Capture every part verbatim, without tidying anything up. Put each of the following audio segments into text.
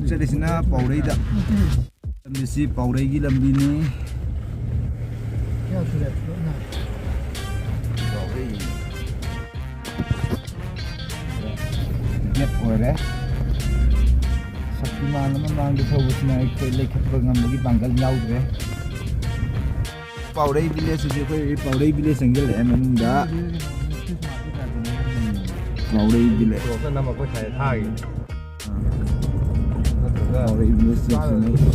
ꯆꯠꯂꯤꯁꯤꯅ ꯄꯥꯎꯔꯩꯗ꯫ ꯂꯝꯕꯤꯁꯤ ꯄꯥꯎꯔꯩꯒꯤ ꯂꯝꯕꯤꯅꯤ꯫ ꯄꯥꯎꯔꯩ꯫ ꯒꯦꯠ ꯑꯣꯏꯔꯦ꯫ ꯁꯛꯇꯤꯃꯥꯟ ꯑꯃ ꯃꯥꯡꯗ ꯊꯧꯕꯁꯤꯅ ꯑꯩꯈꯣꯏ ꯂꯩꯈꯠꯄ ꯉꯝꯕꯒꯤ ꯄꯥꯡꯒꯜ ꯌꯥꯎꯗ꯭ꯔꯦ꯫ ꯄꯥꯎꯔꯩ ꯚꯤꯂꯦꯖꯁꯤꯗꯤ ꯑꯩꯈꯣꯏ ꯄꯥꯎꯔꯩ ꯚꯤꯂꯦꯖ ꯆꯪꯁꯤꯜꯂꯛꯑꯦ ꯃꯅꯨꯡꯗ꯫ ꯄꯥꯎꯔꯩ ꯚꯤꯂꯦꯖ꯫ ꯁꯣꯔꯣꯛꯇ ꯅꯝꯃꯛꯄ ꯁꯥꯏ ꯊꯥꯒꯤ꯫ ꯅꯠꯇ꯭ꯔꯒ ꯄꯥꯎꯔꯩ ꯚꯤꯂꯦꯖ ꯆꯪꯁꯤꯜꯂꯛꯑꯦ꯫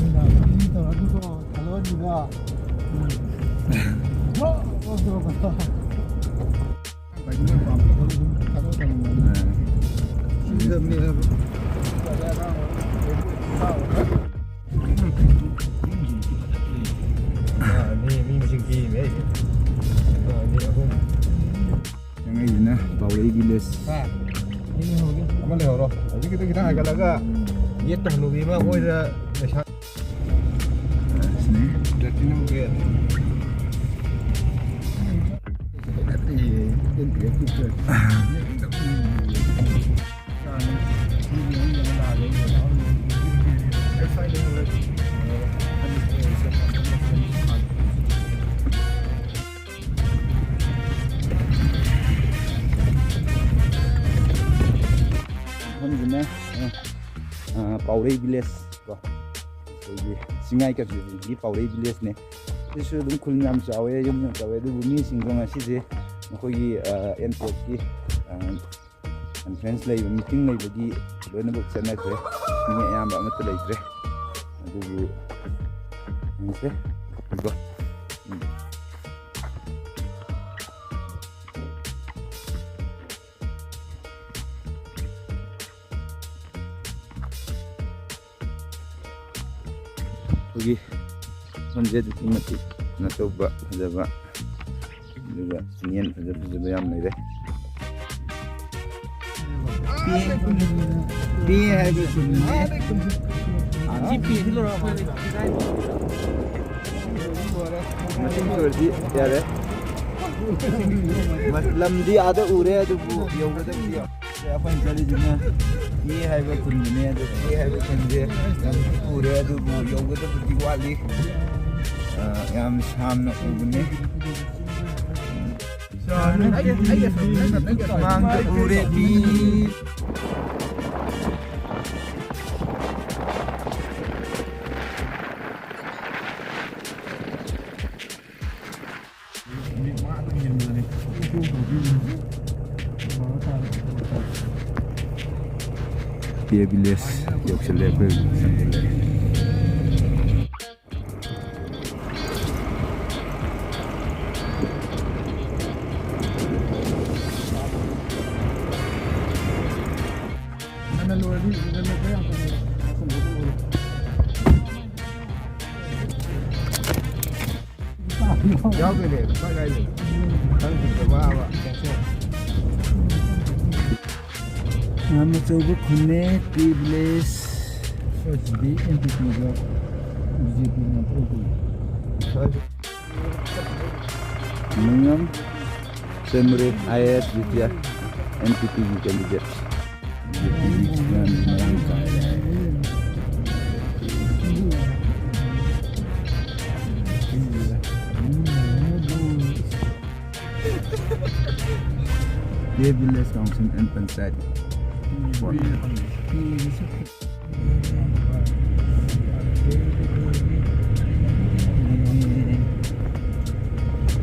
ꯑꯅꯤ, ꯃꯤ ꯃꯁꯤꯡ ꯊꯤꯔꯤꯃꯦ ꯑꯩꯁꯦ꯫ ꯑꯅꯤ, ꯑꯍꯨꯝ꯫ ꯆꯪꯉꯛꯏꯁꯤꯅ ꯄꯥꯎꯔꯩ ꯚꯤꯂꯦꯖ꯫ ꯑꯃ ꯂꯩꯍꯧꯔꯣ꯫ ꯍꯧꯖꯤꯛꯀꯤꯗꯨ ꯈꯤꯇꯪ ꯍꯥꯏꯒꯠꯂꯒ ꯌꯦꯠꯇ ꯍꯅꯨꯕꯤ ꯑꯃ ꯑꯣꯏꯔ ꯂꯩꯁꯥ-, ꯁꯤꯅꯤ꯫ ꯄ꯭ꯂꯦꯇꯤꯅꯝꯒꯤ꯫ ꯃꯐꯝꯁꯤꯅ, ꯑ, ꯑ, ꯄꯥꯎꯔꯩ ꯚꯤꯂꯦꯖ ꯀꯣ, ꯑꯩꯈꯣꯏꯒꯤ ꯆꯤꯡꯉꯥꯏ ꯀꯟꯁꯇꯤꯇ꯭ꯋꯦꯟꯁꯤꯒꯤ ꯄꯥꯎꯔꯩ ꯚꯤꯂꯦꯖꯅꯦ꯫ ꯁꯤꯁꯨ ꯑꯗꯨꯝ ꯈꯨꯜ ꯌꯥꯝ ꯆꯥꯎꯋꯦ, ꯌꯨꯝ ꯌꯥꯝ ꯆꯥꯎꯋꯦ, ꯑꯗꯨꯕꯨ ꯃꯤꯁꯤꯡꯗꯣ ꯉꯁꯤꯁꯦ ꯃꯈꯣꯏꯒꯤ, ꯑ, ꯑꯦꯟꯇꯣꯛꯀꯤ, ꯑ, ꯀꯟꯐ꯭ꯔꯦꯟꯁ ꯂꯩꯕ, ꯃꯤꯇꯤꯡ ꯂꯩꯕꯒꯤ ꯂꯣꯏꯅꯃꯛ ꯆꯠꯅꯈ꯭ꯔꯦ꯫ ꯃꯤ ꯑꯌꯥꯝꯕ ꯑꯃꯠꯇ ꯂꯩꯇ꯭ꯔꯦ꯫ ꯑꯗꯨꯕꯨ ꯌꯦꯡꯁꯦ꯫ ꯎꯝ꯫ ꯑꯩꯈꯣꯏꯒꯤ ꯃꯐꯝꯁꯦ ꯑꯗꯨꯛꯀꯤ ꯃꯇꯤꯛ ꯀꯩꯅꯣ ꯇꯧꯕ, ꯐꯖꯕ, ꯑꯗꯨꯒ ꯆꯤꯡꯌꯦꯟ ꯐꯖ ꯐꯖꯕ ꯌꯥꯝ ꯂꯩꯔꯦ꯫ ꯄꯦ ꯍꯥꯏꯕ ꯆꯨꯝꯃꯤꯅꯦ꯫ ꯁꯤ ꯄꯦꯁꯤ ꯂꯧꯔꯒ ꯑꯩꯈꯣꯏ ꯃꯁꯤꯡ ꯁꯨꯔꯗꯤ ꯌꯥꯔꯦ꯫ ꯂꯝꯗꯤ ꯑꯥꯗ ꯎꯔꯦ, ꯑꯗꯨꯕꯨ ꯌꯧꯒꯗꯕꯗꯤ ꯌꯥꯝ ꯑꯩꯈꯣꯏꯅ ꯆꯠꯂꯤꯁꯤꯅ ꯇꯦ ꯍꯥꯏꯕ ꯈꯨꯟꯗꯨꯅꯦ꯫ ꯑꯗꯣ ꯇꯦ ꯍꯥꯏꯕ ꯈꯨꯟꯁꯦ ꯂꯝꯁꯨ ꯎꯔꯦ, ꯑꯗꯨꯕꯨ ꯌꯧꯒꯗꯕꯗꯤ ꯋꯥꯠꯂꯤ꯫ ꯑ, ꯌꯥꯝ ꯁꯥꯡꯅ ꯎꯕꯅꯦ꯫ ꯃꯥꯡꯗ ꯎꯔꯦ ꯇꯦ꯫ ꯇꯦ ꯚꯤꯂꯦꯖ ꯌꯧꯁꯤꯜꯂꯦ ꯑꯩꯈꯣꯏ꯫ ꯌꯥꯎꯗꯣꯏꯅꯦ, ꯀꯥꯏ ꯀꯥꯏꯗꯅꯣ? ꯈꯪꯗ꯭ꯔꯤꯗ ꯋꯥꯕ꯫ ꯌꯥꯝ ꯑꯆꯧꯕ ꯈꯨꯟꯅꯦ, ꯇꯦ ꯚꯤꯂꯦꯖ꯫ ꯑꯩꯈꯣꯏꯁꯤꯗꯤ ꯑꯦꯝ ꯄꯤ ꯄꯤꯒ ꯕꯤ ꯖꯦ ꯄꯤ ꯉꯥꯛꯇ ꯑꯣꯏꯗꯣꯏꯅꯤ꯫ ꯂꯨꯡꯉꯝ ꯁꯦꯟꯃꯔꯦ, I A S retire, N P ꯄꯤꯒꯤ ꯀꯦꯟꯗꯤꯗꯦꯠ꯫ ꯕꯤ ꯖꯦ ꯄꯤꯒꯤ ꯌꯥꯝꯅ ꯃꯔꯥꯡ ꯀꯥꯏꯔꯦ ꯍꯥꯏ꯫ ꯇꯦ ꯚꯤꯂꯦꯖ ꯀꯥꯎꯟꯁꯤꯜ ꯑꯦꯟ ꯄꯟꯆꯥꯌꯠ ꯕꯣꯔꯗ꯫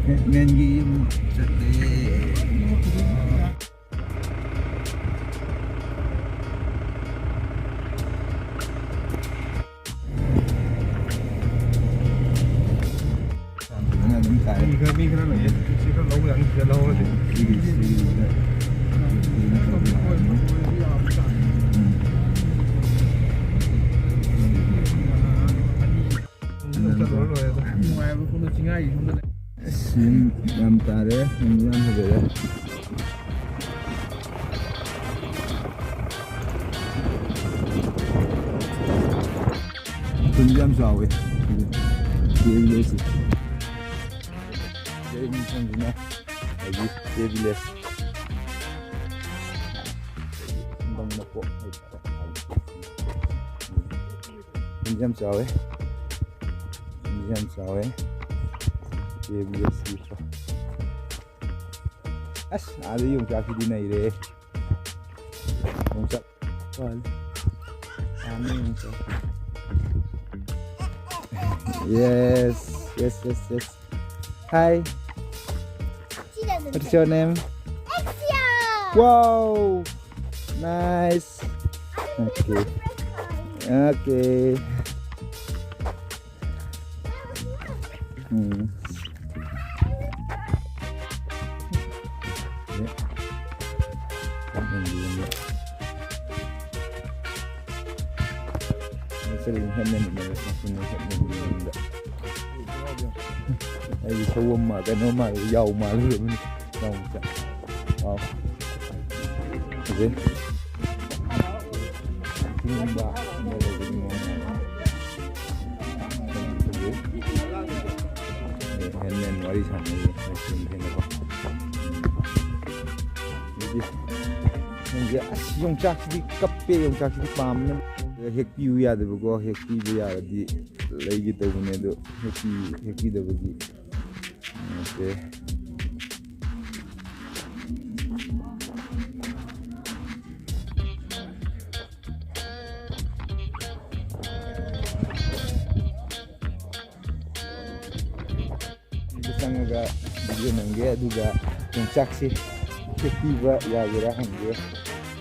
ꯍꯦꯠꯃꯦꯟꯒꯤ ꯌꯨꯝ ꯆꯠꯂꯦ꯫ ꯌꯥꯝ ꯐꯖꯅ ꯑꯗꯨꯝ ꯇꯥꯏ꯫ ꯃꯤ ꯈꯔ, ꯃꯤ ꯈꯔ ꯂꯩꯌꯦ꯫ ꯁꯤ ꯈꯔ ꯂꯧꯕ ꯌꯥꯅꯤ, ꯁꯤꯗ ꯂꯧꯔꯗꯤ꯫ ꯁꯤꯒꯤ, ꯁꯤꯒꯤꯁꯤꯗ꯫ ꯎꯝ꯫ ꯆꯠꯂꯨꯔ ꯂꯣꯏꯔꯦꯗ꯫ ꯅꯨꯡꯉꯥꯏꯕ ꯁꯣꯝꯗ ꯆꯤꯡꯌꯥꯒꯤ ꯁꯣꯝꯗ ꯂꯩ꯫ ꯑꯁ, ꯌꯨꯝ ꯌꯥꯝ ꯇꯥꯔꯦ, ꯌꯨꯝ ꯌꯥꯝ ꯐꯖꯔꯦ꯫ ꯈꯨꯟꯁꯨ ꯌꯥꯝ ꯆꯥꯎꯋꯦ꯫ ꯁꯤꯗꯤ ꯇꯦ ꯚꯤꯂꯦꯖꯁꯤ꯫ ꯁꯤꯗꯩ ꯃꯐꯝꯁꯤꯅ ꯍꯧꯖꯤꯛ ꯇꯦ ꯚꯤꯂꯦꯖ꯫ ꯌꯥꯝ ꯆꯥꯎꯋꯦ꯫ ꯌꯥꯝ ꯆꯥꯎꯋꯦ꯫ ꯀꯦ ꯕꯤ ꯑꯦꯁ ꯀꯤ꯫ ꯑꯁ, ꯑꯥꯗ ꯌꯣꯡꯆꯥꯛꯁꯤꯗꯤ ꯅꯩꯔꯦ꯫ ꯌꯣꯡꯆꯥꯛ ꯄꯥꯜꯂꯦ꯫ ꯄꯥꯝꯃꯦ ꯌꯣꯡꯆꯥꯛ꯫ Yes, yes, yes, yes. Hi. She doesn't What's say. Your name? Exia! Wow! Nice. I don't think Okay. It's the first time. Okay. That was nice. Hmm. Actually, ꯍꯦꯟꯃꯦꯟ ꯃꯦꯔꯦꯖ ꯃꯁꯤꯅꯤ, ꯍꯦꯟꯃꯦꯟ ꯃꯦꯔꯦꯖ ꯃꯁꯤꯅꯤ꯫ ꯑꯩꯗꯤ ꯁꯑꯣꯝ ꯃꯥ-, ꯀꯩꯅꯣ ꯃꯥꯜꯂꯨ-, ꯌꯥꯎ ꯃꯥꯜꯂꯨꯔꯕꯅꯤ꯫ ꯌꯥꯎ ꯃꯆꯥ꯫ ꯋꯥꯎ꯫ ꯐꯖꯩ꯫ ꯆꯤꯡꯒꯨꯝꯕ ꯐꯖꯩ꯫ ꯑꯦ, ꯍꯦꯟꯃꯦꯟ ꯋꯥꯔꯤ ꯁꯥꯟꯅꯔꯤ꯫ ꯑꯗꯨꯗꯤ ꯅꯪꯁꯦ, ꯑꯁ, ꯌꯣꯡꯆꯥꯛꯁꯤꯗꯤ ꯀꯞꯄꯦ, ꯌꯣꯡꯆꯥꯛꯁꯤꯗꯤ ꯄꯥꯝꯃꯦ꯫ ꯍꯦꯛꯄꯤꯌꯨ ꯌꯥꯗꯕꯀꯣ, ꯍꯦꯛꯄꯤꯕ ꯌꯥꯔꯗꯤ ꯂꯩꯒꯦ ꯇꯧꯕꯅꯦ, ꯑꯗꯣ ꯍꯦꯛꯄꯤ-, ꯍꯦꯛꯄꯤꯗꯕꯒꯤ ꯅꯨꯡꯉꯥꯏꯇꯦ꯫ ꯑꯗꯨ ꯆꯪꯉꯒ ꯚꯤꯗꯤꯑꯣ ꯅꯝꯒꯦ, ꯑꯗꯨꯒ ꯌꯣꯡꯆꯥꯛꯁꯤ ꯍꯦꯛꯄꯤꯕ ꯌꯥꯒꯦꯔꯥ ꯍꯪꯒꯦ꯫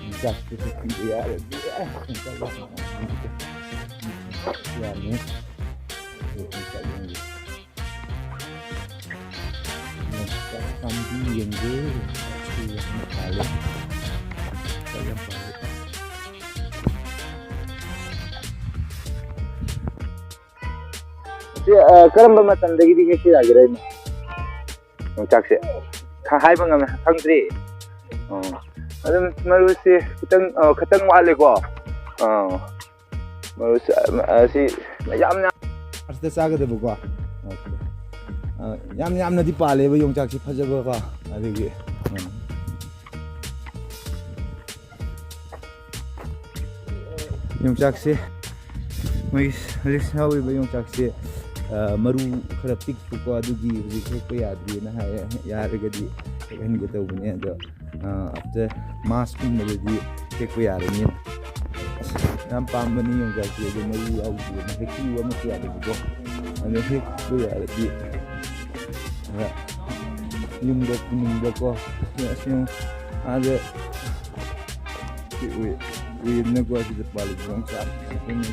ꯌꯣꯡꯆꯥꯛꯁꯤ ꯍꯦꯛꯄꯤꯕ ꯌꯥꯔꯗꯤ, ꯑꯦ, ꯌꯣꯡꯆꯥꯛ ꯌꯥꯝ ꯌꯥꯝꯃꯤ꯫ ꯌꯣꯡꯆꯥꯛ ꯌꯦꯡꯒꯦ꯫ ꯌꯣꯡꯆꯥꯛ ꯄꯥꯝꯕꯤ ꯌꯦꯡꯒꯦ꯫ ꯌꯣꯡꯆꯥꯛꯁꯤ ꯌꯥꯝ ꯄꯥꯜꯂꯦ꯫ ꯌꯣꯡꯆꯥꯛ ꯌꯥꯝ ꯄꯥꯜꯂꯦ꯫ ꯁꯤ, ꯑ, ꯀꯔꯝꯕ ꯃꯇꯝꯗꯒꯤꯗꯤ ꯍꯦꯛꯄ ꯌꯥꯒꯦꯔꯥ ꯏꯃꯥ? ꯌꯣꯡꯆꯥꯛꯁꯦ ꯈ-, ꯍꯥꯏꯕ ꯉꯝꯃꯦ, ꯈꯪꯗ꯭ꯔꯤ꯫ ꯑꯣ, ꯑꯗꯨꯝ ꯃꯔꯨꯁꯤ ꯈꯤꯇꯪ, ꯑ, ꯈꯤꯇꯪ ꯋꯥꯠꯂꯤꯀꯣ꯫ ꯑ, ꯃꯔꯨꯁꯤ, ꯑ, ꯑꯁꯤ ꯌꯥꯝꯅ first ꯆꯥꯒꯗꯕꯀꯣ꯫ ꯑ, ꯌꯥꯝ ꯌꯥꯝꯅꯗꯤ ꯄꯥꯜꯂꯦꯕ ꯌꯣꯡꯆꯥꯛꯁꯤ, ꯐꯖꯕꯀꯣ꯫ ꯑꯗꯨꯒꯤ, ꯎꯝ꯫ ꯌꯣꯡꯆꯥꯛꯁꯦ, ꯃꯣꯏꯒꯤ ꯍꯧꯖꯤꯛ ꯍꯧꯔꯤꯕ ꯌꯣꯡꯆꯥꯛꯁꯦ, ꯑ, ꯃꯔꯨ ꯈꯔ ꯄꯤꯛꯄꯀꯣ, ꯑꯗꯨꯒꯤ ꯍꯧꯖꯤꯛ ꯍꯦꯛꯄ ꯌꯥꯗ꯭ꯔꯤꯅ ꯍꯥꯏ꯫ ꯌꯥꯔꯒꯗꯤ ꯍꯦꯛꯍꯟꯒꯦ ꯇꯧꯕꯅꯦ, ꯑꯗꯣ, ꯑ, after March ꯀꯨꯝꯕꯗꯗꯤ ꯍꯦꯛꯄ ꯌꯥꯔꯅꯤ꯫ ꯑꯁ, ꯌꯥꯝ ꯄꯥꯝꯕꯅꯤ ꯌꯣꯡꯆꯥꯛꯁꯦ, ꯑꯗꯣ ꯃꯔꯨ ꯌꯥꯎꯗ꯭ꯔꯤꯕꯅ ꯍꯦꯛꯄꯤꯌꯨ ꯑꯃꯁꯨ ꯌꯥꯗꯕꯀꯣ, ꯑꯗꯣ ꯍꯦꯛꯄ ꯌꯥꯔꯗꯤ ꯈꯔ ꯌꯨꯝꯗ ꯄꯨꯅꯤꯡꯕꯀꯣ꯫ ꯑꯁ, ꯌꯦꯡꯉꯨ, ꯑꯥꯗ ꯎꯏ-, ꯎꯏ-, ꯎꯏꯗꯅꯀꯣ, ꯑꯁꯤꯗ ꯄꯥꯜꯂꯤꯕ ꯌꯣꯡꯆꯥꯛ ꯉꯥꯛꯇꯅꯤ꯫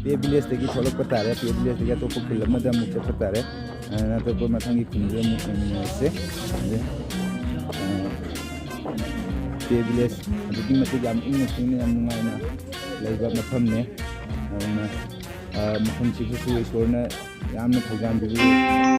ꯄꯦ ꯚꯤꯂꯦꯖꯇꯒꯤ ꯊꯣꯛꯂꯛꯄ ꯇꯥꯔꯦ꯫ ꯄꯦ ꯚꯤꯂꯦꯖꯇꯒꯤ ꯑꯇꯣꯞꯄ ꯈꯨꯜ ꯑꯃꯗ ꯑꯃꯨꯛ ꯆꯠꯄ ꯇꯥꯔꯦ꯫ ꯑ, ꯑꯇꯣꯞꯄ ꯃꯊꯪꯒꯤ ꯈꯨꯜꯗ ꯑꯃꯨꯛ ꯌꯦꯡꯃꯤꯟꯅꯔꯁꯦ꯫ ꯑꯗ, ꯑ, ꯄꯦ ꯚꯤꯂꯦꯖ ꯑꯗꯨꯛꯀꯤ ꯃꯇꯤꯛ ꯌꯥꯝ ꯏꯪꯅ ꯆꯤꯛꯅ ꯌꯥꯝ ꯅꯨꯡꯉꯥꯏꯅ ꯂꯩꯕ ꯃꯐꯝꯅꯦ꯫ ꯑꯗꯨꯅ, ꯑ, ꯃꯐꯝꯁꯤꯕꯨꯁꯨ ꯏꯁꯣꯔꯅ ꯌꯥꯝꯅ ꯊꯧꯖꯥꯟꯕꯤꯕ